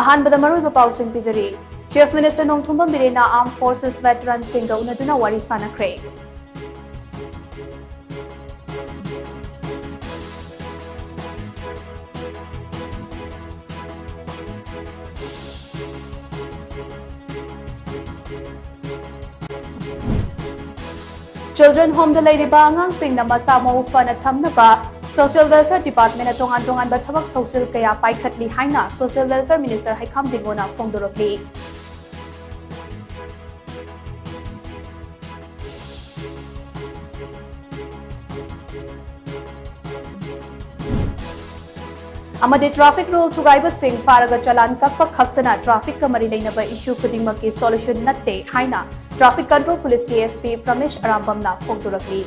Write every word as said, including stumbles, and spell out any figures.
ꯑꯍꯥꯟꯕꯗ ꯃꯔꯨꯑꯣꯏꯕ ꯄꯥꯎꯁꯤꯡ ꯄꯤꯖꯔꯤ꯫ Chief Minister Nongthombam ꯕꯤꯔꯦꯟꯅ Armed Forces veteranꯁꯤꯡꯒ ꯎꯅꯗꯨꯅ ꯋꯥꯔꯤ ꯁꯥꯅꯈ꯭ꯔꯦ꯫ Children Homeꯗ ꯂꯩꯔꯤꯕ ꯑꯉꯥꯡꯁꯤꯡꯅ ꯃꯁꯥ ꯃꯎ ꯐꯅ ꯊꯝꯅꯕ Social Welfare Departmentꯅ ꯇꯣꯉꯥꯟ ꯇꯣꯉꯥꯟꯕ ꯊꯕꯛ ꯊꯧꯁꯤꯜ ꯀꯌꯥ ꯄꯥꯏꯈꯠꯂꯤ ꯍꯥꯏꯅ Social Welfare Minister ꯍꯩꯈꯥꯝ ꯗꯤꯡꯒꯣꯅ ꯐꯣꯡꯗꯣꯔꯛꯂꯤ꯫ ꯑꯃꯗꯤ traffic rule ꯊꯨꯒꯥꯏꯕꯁꯤꯡ ꯐꯥꯔꯒ ꯆꯂꯥꯟ ꯀꯛꯄ ꯈꯛꯇꯅ trafficꯀ ꯃꯔꯤ ꯂꯩꯅꯕ issue ꯈꯨꯗꯤꯡꯃꯛꯀꯤ solution ꯅꯠꯇꯦ ꯍꯥꯏꯅ Traffic Control Policeꯀꯤ SP ꯄ꯭ꯔꯃꯦꯁ ꯑꯔꯥꯝꯕꯝꯅ ꯐꯣꯡꯗꯣꯔꯛꯂꯤ꯫